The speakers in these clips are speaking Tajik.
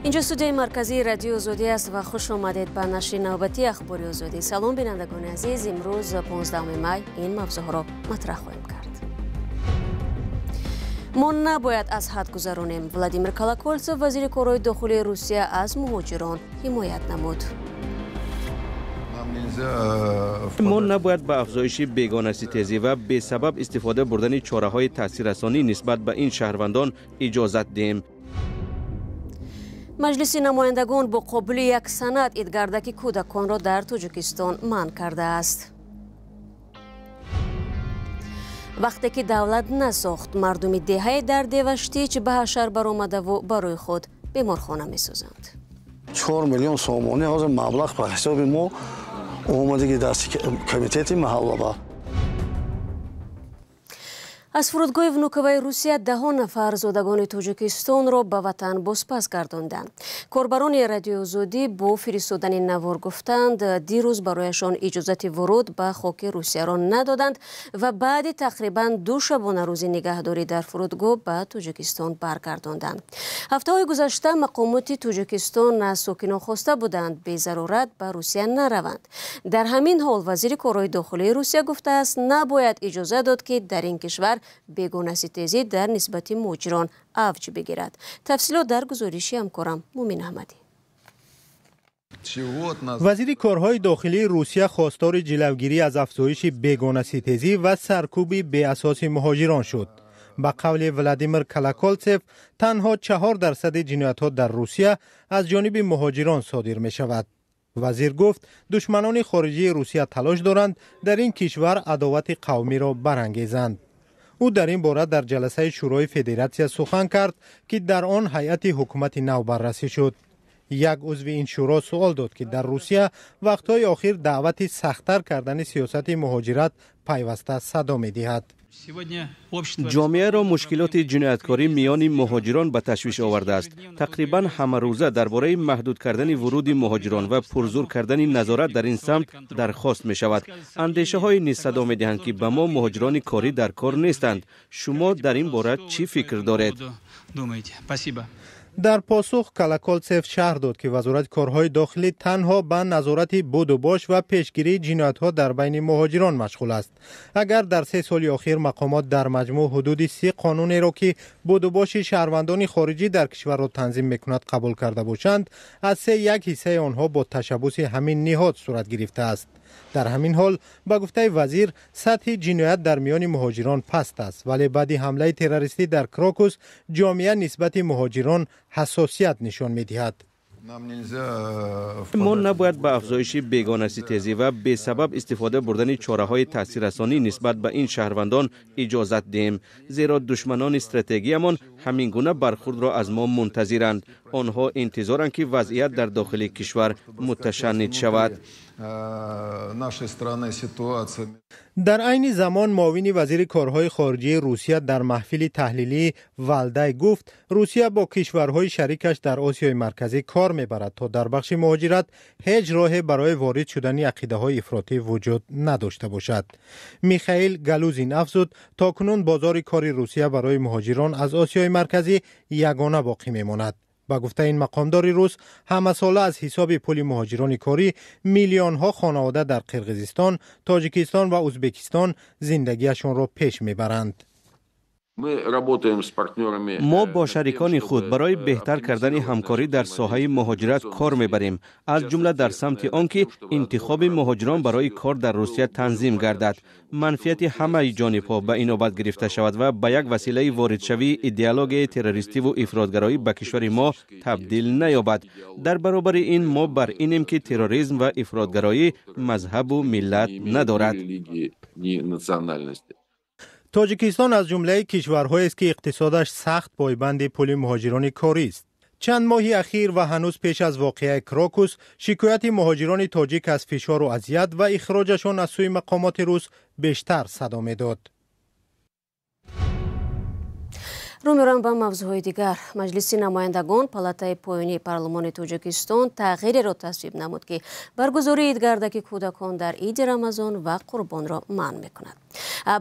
Инҷо студияи марказии Радиои Озодӣ аст ва хуш омадед ба нашри навбатии Ахбори Озодӣ. Салом, бинандагони азиз. Имрӯз 15 май ин мавзӯъҳоро матраҳ хоҳем кард. Мо набояд аз ҳад гузаронем. Владимир Колоколцев, вазири корҳои дохилии Русия, аз муҳоҷирон ҳимоят намуд. Мо набояд ба афзоиши бегонаситезӣ ва бесабаб истифода бурдани чораҳои таъсиррасонӣ нисбат ба ин шаҳрвандон иҷозат диҳем. Маҷлиси намояндагон бо қобили як санад идгардаки кӯдаконро дар Тоҷикистон манъ кардааст. Вақте ки давлат насохт, мардуми деҳаи дар Деваштич ба ҳашар баромадаву барои худ беморхона месозанд. 4 миллион сомонӣ ҳозир маблағ ба ҳисоби мо омадагӣ дасти комитети маҳаллаба. Аз фурудгоҳи Внуковаи Русия даҳо нафар зодагони Тоҷикистонро ба ватан бозпас гардонданд. Корбарони Радиои Озодӣ бо фиристодани навор гуфтанд, дирӯз барояшон иҷозати вуруд ба хоки Русияро надоданд ва баъди тақрибан 2 шабонарӯзи нигаҳдорӣ дар фурудгоҳ ба Тоҷикистон баргардонданд. Ҳафтаҳои гузашта мақомоти Тоҷикистон аз сокинон хоста буданд безарурат ба Русия нараванд. Дар ҳамин ҳол вазири корҳои дохилии Русия гуфтааст, набояд иҷоза дод, ки дар ин кишвар бегонаситезӣ дар нисбати муҳоҷирон авҷ бигирад. Тафсилот дар гузориши ҳамкорам Мумин Аҳмадӣ. Вазири корҳои дохилии Русия хостори ҷилавгирӣ аз афзоиши бегонаситезӣ ва саркӯби беасоси муҳоҷирон шуд. Ба қавли Владимир Колоколцев, танҳо 4% ҷиноятҳо дар Русия аз ҷониби муҳоҷирон содир мешавад. Вазир гуфт, душманони хориҷии Русия талош доранд дар ин кишвар адовати қавмиро барангезанд. Ӯ дар ин бора дар ҷаласаи Шӯрои Федератсия сухан кард, ки дар он ҳайати ҳукумати нав баррасӣ шуд. Як узви ин шӯро суол дод, ки дар Русия вақтҳои охир даъвати сахттар кардани сиёсати муҳоҷират пайваста садо медиҳад. Ҷомеаро мушкилоти ҷинояткорӣ миёни муҳоҷирон ба ташвиш овардааст. Тақрибан ҳамарӯза дар бораи маҳдуд кардани вуруди муҳоҷирон ва пурзур кардани назорат дар ин самт дархост мешавад. Андешаҳое низ садо медиҳанд, ки ба мо муҳоҷирони корӣ дар кор нестанд. Шумо дар ин бора чӣ фикр доред? Дар посух Колоколцев шарҳ дод, ки вазорати корҳои дохилӣ танҳо ба назорати будубош ва пешгирии ҷиноятҳо дар байни муҳоҷирон машғул аст. Агар дар 3 соли охир мақомот дар маҷмӯъ ҳудуди 30 қонунеро, ки будубоши шаҳрвандони хориҷӣ дар кишварро танзим мекунад, қабул карда бошанд, аз 3 як ҳиссаи онҳо бо ташаббуси ҳамин ниҳод сурат гирифтааст. Дар ҳамин ҳол, ба гуфтаи вазир, сатҳи ҷиноят дар миёни муҳоҷирон паст аст, вале баъди ҳамлаи террористӣ дар Крокус ҷомеа нисбати муҳоҷирон ҳассосият нишон медиҳад. Мо набояд ба афзоиши бегонаситезӣ ва бесабаб истифода бурдани чораҳои таъсиррасонӣ нисбат ба ин шаҳрвандон иҷозат диҳем, зеро душманони стратегиямон ҳамин гуна бархурдро аз мо мунтазиранд. Онҳо интизоранд, ки вазъият дар дохили кишвар муташанниҷ шавад. Дар айни замон муовини вазири корҳои хориҷии Русия дар маҳфили таҳлилии Валдай гуфт, Русия бо кишварҳои шарикаш дар Осиёи Марказӣ кор мебарад, то дар бахши муҳоҷират ҳеҷ роҳе барои ворид шудани ақидаҳои ифротӣ вуҷуд надошта бошад. Михаил Галузин афзуд, то кунун бозори кори Русия барои муҳоҷирон аз Осиёи Марказӣ ягона боқӣ мемонад. Ба гуфтаи ин мақомдори рус, ҳамасола аз ҳисоби пули муҳоҷирони корӣ миллионҳо хонавода дар Қирғизистон, Тоҷикистон ва Ӯзбекистон зиндагиашонро пеш мебаранд. Мо бо шарикони худ барои беҳтар кардани ҳамкорӣ дар соҳаи муҳоҷират кор мебарем, аз ҷумла дар самти он ки интихоби муҳоҷирон барои кор дар Русия танзим гардад, манфиати ҳамаи ҷонибҳо ба инобат гирифта шавад ва ба як василаи воридшавии идеологияи террористиву ифротгароӣ ба кишвари мо табдил наёбад. Дар баробари ин мо бар инем, ки терроризм ва ифротгароӣ мазҳабу миллат надорад. Тоҷикистон аз ҷумлаи кишварҳоест, ки иқтисодаш сахт пойбанди пули муҳоҷирони корист. Чанд моҳи ахир ва ҳанӯз пеш аз воқеаи Крокус шикояти муҳоҷирони тоҷик аз фишору азият ва ихроҷашон аз сӯи мақомоти рус бештар садо медод. Рӯ меорам ба мавзӯъҳои дигар. Маҷлиси намояндагон, палатаи поёнии парлумони Тоҷикистон, тағйиреро тасвиб намуд, ки баргузории идгардаки кӯдакон дар иди Рамазон ва Қурбонро манъ мекунад.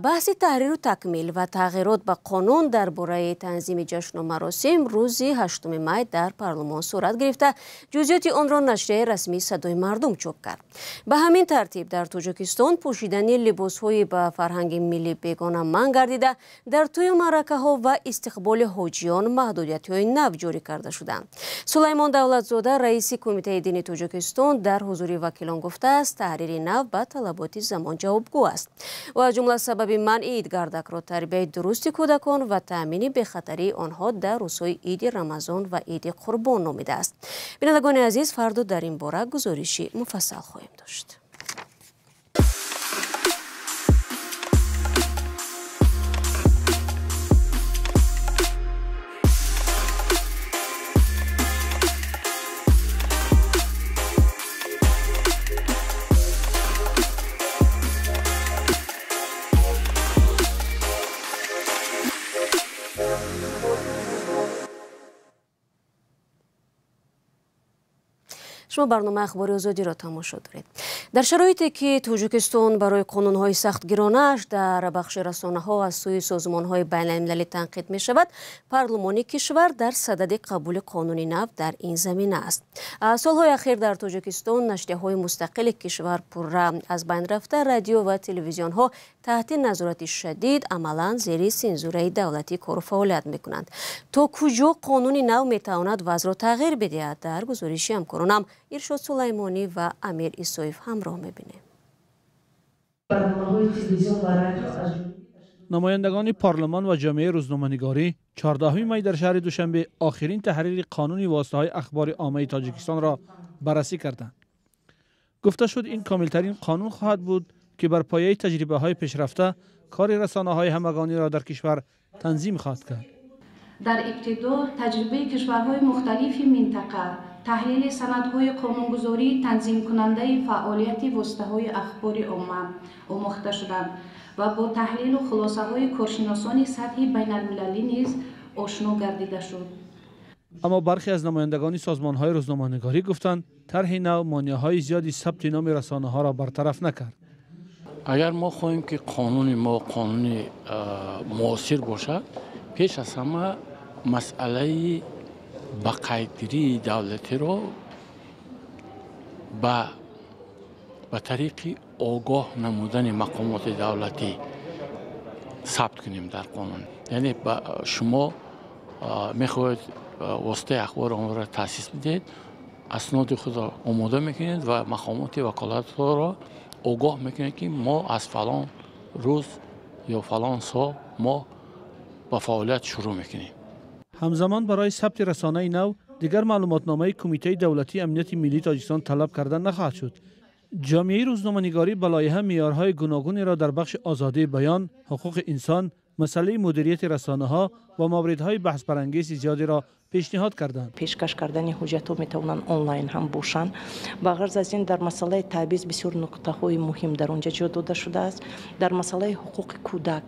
Баҳси таҳриру такмил ва тағйирот ба қонун дар бораи танзими ҷашну маросим рӯзи 8 май дар парлумон сурат гирифта, ҷузъиёти онро нашрияи расмии Садои мардум чоп кард. Ба ҳамин тартиб дар Тоҷикистон пӯшидани либосҳои ба фарҳанги миллӣ бегона манъ гардида, дар тӯю маъракаҳо ва истиқболи ҳоҷиён маҳдудиятҳои нав ҷорӣ карда шуданд. Сулаймон Давлатзода, раиси Кумитаи дини Тоҷикистон, дар ҳузури вакилон гуфтааст, таҳрири нав ба талаботи замон ҷавобгӯ аст. Ва аз ҷумла сабаби манъи идгардакро тарбияи дурусти кӯдакон ва таъмини бехатарии онҳо дар рӯзҳои иди Рамазон ва иди Қурбон номидааст. Бинандагони азиз, фардо дар ин бора гузориши муфассал хоҳем дошт. Шумо барномаи Ахбори Озодиро тамошо доред. Дар шароите ки Тоҷикистон барои қонунҳои сахтгиронааш дар бахши расонаҳо аз сӯи созмонҳои байналмилалӣ танқид мешавад, парлумони кишвар дар садади қабули қонуни нав дар ин замина аст. Солҳои ахир дар Тоҷикистон нашрияҳои мустақили кишвар пурра аз байн рафта, радио ва телевизионҳо таҳти назорати шадид амалан зери сензураи давлатӣ кору фаъолият мекунанд. То куҷо қонуни нав метавонад вазъро тағйир бидиҳад? Дар гузориши ҳамкоронам Иршод Сулаймонӣ ва Амир Исоев ҳамроҳ мебинем. Намояндагони парлумон ва ҷомеаи рӯзноманигорӣ 14 май дар шаҳри Душанбе охирин таҳрири қонуни воситаҳои ахбори оммаи Тоҷикистонро баррасӣ карданд. Гуфта шуд, ин комилтарин қонун хоҳад буд ки бар пояи таҷрибаҳои пешрафта кори расонаҳои ҳамагониро дар кишвар танзим хоҳад кард. Дар ибтидо таҷрибаи кишварҳои мухталифи минтақа, таҳлили санадҳои қонунгузории танзимкунандаи фаъолияти воситаҳои ахбори омма омӯхта шуданд ва бо таҳлилу хулосаҳои коршиносони сатҳи байналмилалӣ низ ошно гардида шуд. Аммо бархе аз намояндагони созмонҳои рӯзноманигорӣ гуфтанд, тарҳи нав монеаҳои зиёди сабти номи расонаҳоро бартараф накард. Агар мо хоҳем ки қонуни мо қонуни муосир бошад, пеш аз ҳама масъалаи ба қайдгирии давлатиро ба тариқи огоҳ намудани мақомоти давлатӣ сабт кунем дар қонун. Яъне шумо мехоҳед воситаи ахбори оммаро таъсис бидиҳед, асноди худро омода мекунед ва мақомоти ваколатро огоҳ мекунед, ки мо аз фалон рӯз ё фалон сол мо ба фаъолият шурӯъ мекунем. Ҳамзамон барои сабти расонаи нав дигар маълумотномаи Кумитаи давлатии амнияти миллии Тоҷикистон талаб карда нахоҳад шуд. Ҷомеаи рӯзноманигорӣ ба лоиҳа меъёрҳои гуногунеро дар бахши озодии баён, ҳуқуқи инсон, масъалаи мудирияти расонаҳо ва мавридҳои баҳсбарангези зиёдеро пешниҳод карданд. Пешкаш кардани ҳуҷҷатҳо метавонанд онлайн ҳам бошанд. Ба ғарз аз ин, дар масъалаи таъбиз бисёр нуқтаҳои муҳим дар он ҷо ҷо дода шудааст. Дар масъалаи ҳуқуқи кӯдак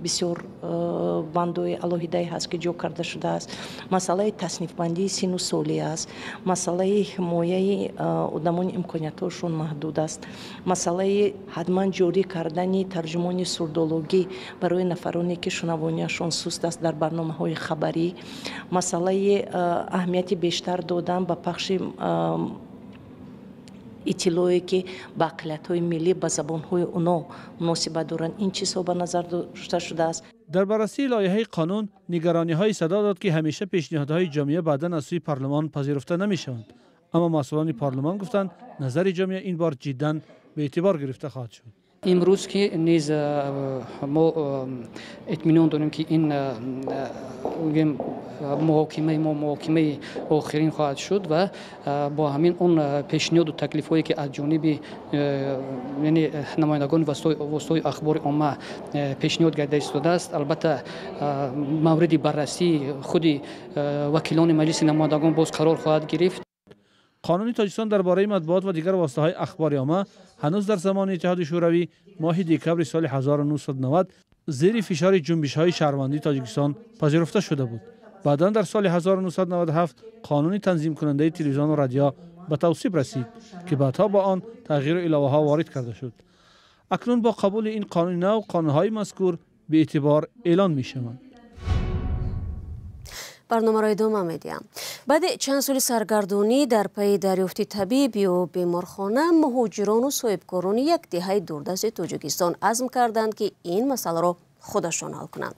бисёр бандҳои алоҳидае ҳаст, ки ҷо карда шудааст. Масъалаи таснифбандии сину солӣ аст, масъалаи ҳимояи одамони имкониятҳошон маҳдуд аст, масъалаи ҳатман ҷорӣ кардани тарҷумони сурдологӣ барои нафароне, ки шунавониашон суст аст дар барномаҳои хабарӣ, масъалаи аҳамияти бештар додан ба пахши иттилое, ки ба ақаллиятҳои миллӣ ба забонҳои оно муносибат доранд. Ин чизҳо ба назар дошта шудааст. Дар баррасии лоиҳаи қонун нигарониҳои садо дод, ки ҳамеша пешниҳодҳои ҷомеа баъдан аз сӯи парлумон пазируфта намешаванд. Аммо масъулони парлумон гуфтанд, назари ҷомеа ин бор ҷиддан беэътибор гирифта хоҳад шуд. Имрӯз ки низ мо итминон дорем, ки ин муҳокимаи мо муҳокимаи охирин хоҳад шуд ва бо ҳамин он пешниҳоду таклифҳое, ки аз ҷониби намояндагони воситаҳои ахбори омма пешниҳод гардида истодааст, албатта мавриди баррасии худи вакилони Маҷлиси намояндагон боз қарор хоҳад гирифт. Қонуни Тоҷикистон дар бораи матбуот ва дигар воситаҳои ахбори омма ҳанӯз дар замони Иттиҳоди Шӯравӣ моҳи декабри соли 1990 зери фишори ҷунбишҳои шаҳрвандии Тоҷикистон пазируфта шуда буд. Баъдан дар соли 1997 қонуни танзимкунандаи телевизиону радио ба тавсиб расид, ки баъдҳо ба он тағйиру иловаҳо ворид карда шуд. Акнун бо қабули ин қонуни нав қонунҳои мазкур беэътибор эълон мешаванд. Барномаро идома медиҳам. Баъди чанд соли саргардонӣ дар пайи дарёфти табиб ё беморхона, муҳоҷирону соҳибкорони як деҳаи дурдасти Тоҷикистон азм карданд, ки ин масъаларо худашон ҳал кунанд.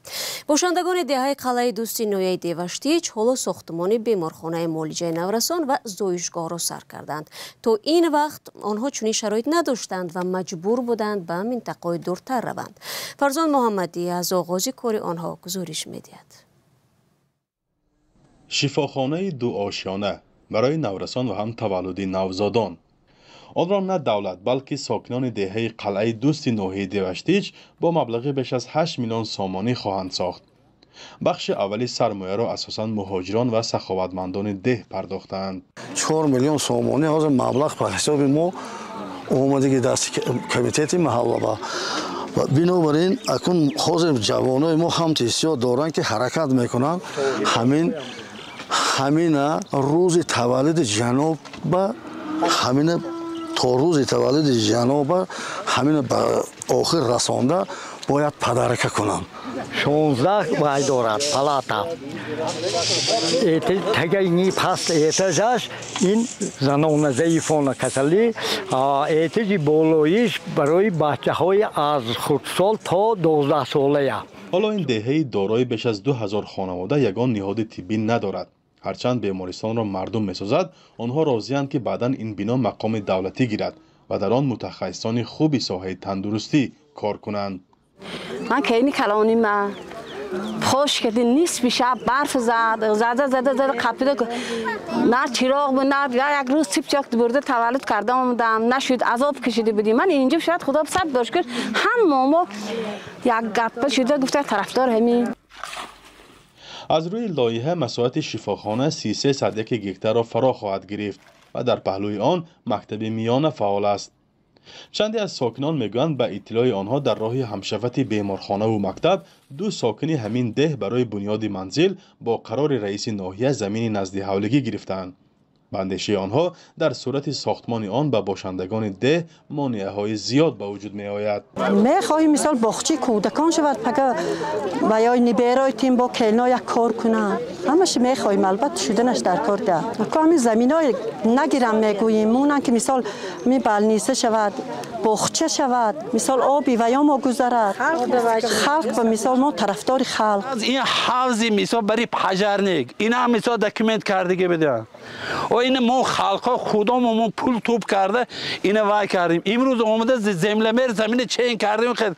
Бошандагони деҳаи Қалъаи Дӯсти ноҳияи Деваштич ҳоло сохтмони беморхонаи муолиҷаи наврасон ва зоишгоҳро сар карданд. То ин вақт онҳо чунин шароит надоштанд ва маҷбур буданд ба минтақаҳои дуртар раванд. Фарзон Муҳаммадӣ аз оғози кори онҳо гузориш медиҳад. Шифохонаи дуошёна барои наврасон ва ҳам таваллуди навзодон. Онро на давлат, балки сокинони деҳаи Қалъаи Дӯсти ноҳияи Деваштич бо маблағи беш аз 8 миллион сомонӣ хоҳанд сохт. Бахши аввали сармояро асосан муҳоҷирон ва саховатмандони деҳ пардохтаанд. 4 миллион сомонӣ ҳозир маблағ ба ҳисоби мо омадагӣ дасти комитети маҳалла. Ва бинобар ин акун ҳозир ҷавонои мо ҳам ҳиссиёт доранд, ки ҳаракат мекунанд. Ҳамина рӯзи таваллуди ҷаноба, ҳамина то рӯзи таваллуди ҷаноба ҳамина ба охир расонда бояд падарака кунам. 16 вай дорад палата. Тагаини паст этажаш ин занона заифона касалӣ, этажи болоиш барои бачаҳои аз хурдсол то 12 солая. Ҳоло ин деҳаи дорои беш аз 2000 хонавода ягон ниҳоди тиббӣ надорад. Ҳарчанд бемористонро мардум месозад, онҳо розиянд, ки баъдан ин бино мақоми давлатӣ гирад ва дар он мутахассисони хуби соҳаи тандурустӣ кор кунанд. Ман кайни калони ма хош кардин, нисфи шаб барф зад, зада зада зада қапида, на чироғ буд, на як рӯз сипчак бурда таваллуд карда омадам, нашуд, азоб кашида будем. Ман инҷо шояд худо сад бор шукр, ҳама мо як гапа шуда гуфта тарафдор ҳамин. Аз рӯи лоиҳа масоҳати шифохона 33 гектарро фаро хоҳад гирифт ва дар паҳлӯи он мактаби миёна фаъол аст. Чанде аз сокинон мегӯянд, ба иттилои онҳо дар роҳи ҳамшафати беморхонаву мактаб ду сокини ҳамин деҳ барои бунёди манзил бо қарори раиси ноҳия замини назди ҳавлигӣ гирифтаанд. Ба андешаи онҳо дар сурати сохтмони он ба бошандагони деҳ монеаҳои зиёд ба вуҷуд меояд. Мехоҳем мисол боғчаи кӯдакон шавад, пага ва ё ниберои тим бо келно як кор кунанд. Ҳамаш мехоҳем, албатта шуданаш дар кор да. Ҳамин заминои нагирам мегӯем, монанд ки мисол ми балниса шавад, боғча шавад, мисол оби ва ё мо гузарад. Халқ ба мисол мо тарафдори халқ. Ин ҳавзи мисол барои пожарник, ина мисол документ кардагӣ бидиҳанд. Ин мо халқҳо худомо мо пул туп карда ина вай кардем. Имрӯз омада землемер замина чен кардем.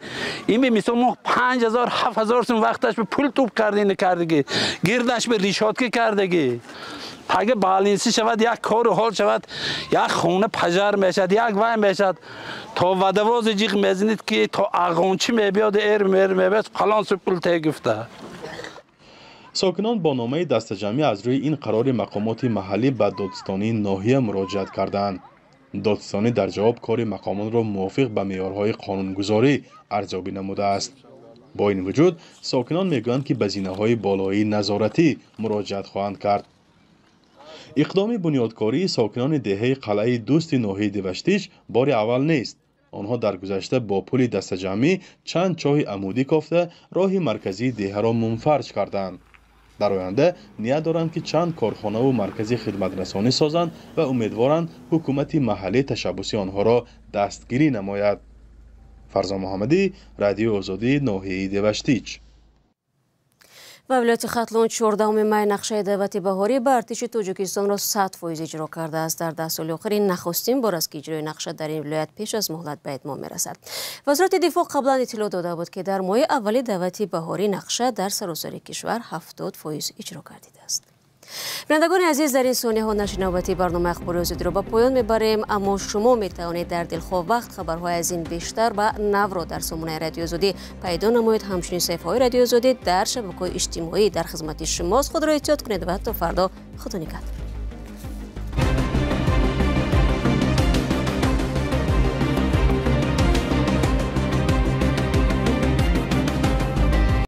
Ин мисол мо 5000 7000 сум вақташ ба пул туп карда ина кардагӣ. Гирдаш ба решотка кардагӣ. Агар балинси шавад, як кору ҳол шавад, як хона пажар мешавад, як вай мешавад. То водовози ҷиғ мезанид, ки то ағончи мебиёд, эр мер мебиёд, фалон су пул те гуфта. Сокинон бо номаи дастаҷамъӣ аз рӯи ин қарори мақомоти маҳаллӣ ба додстонии ноҳия муроҷиат карданд. Додстонӣ дар ҷавоб кори мақомотро мувофиқ ба меъёрҳои қонунгузорӣ арзёбӣ намудааст. Бо ин вуҷуд сокинон мегӯянд, ки ба зинаҳои болоии назоратӣ муроҷиат хоҳанд кард. Иқдоми бунёдкории сокинони деҳаи Қалъаи Дӯсти ноҳияи Деваштич бори аввал нест. Онҳо дар гузашта бо пули дастаҷамъӣ чанд чоҳи амудӣ кофта роҳи марказии деҳаро мунфарҷ карданд. Дар оянда ният доранд, ки чанд корхонаву маркази хидматрасонӣ созанд ва умедворанд ҳукумати маҳаллӣ ташаббуси онҳоро дастгирӣ намояд. Фарзон Муҳаммадӣ, Радиои Озодӣ, ноҳияи Деваштич. Ва вилояти Хатлон 14 май нақшаи даъвати баҳорӣ ба артиши Тоҷикистонро 100% иҷро кардааст. Дар 10 соли охир ин нахустин бор аст, ки иҷрои нақша дар ин вилоят пеш аз муҳлат ба итмом мерасад. Вазорати дифоъ қаблан иттилоъ дода буд, ки дар моҳи аввали даъвати баҳорӣ нақша дар саросари кишвар 70% иҷро гардидааст. Бинандагони азиз, дар ин сониҳо нашри навбатии барномаи Ахбори Озодиро ба поён мебарем, аммо шумо метавонед дар дилхоҳ вақт хабарҳои аз ин бештар ва навро дар сомонаи Радиои Озодӣ пайдо намоед. Ҳамчунин саҳифаҳои Радиои Озодӣ дар шабакаҳои иҷтимоӣ дар хизмати шумост. Худро эҳтиёт кунед ва то фардо худо нигаҳдор.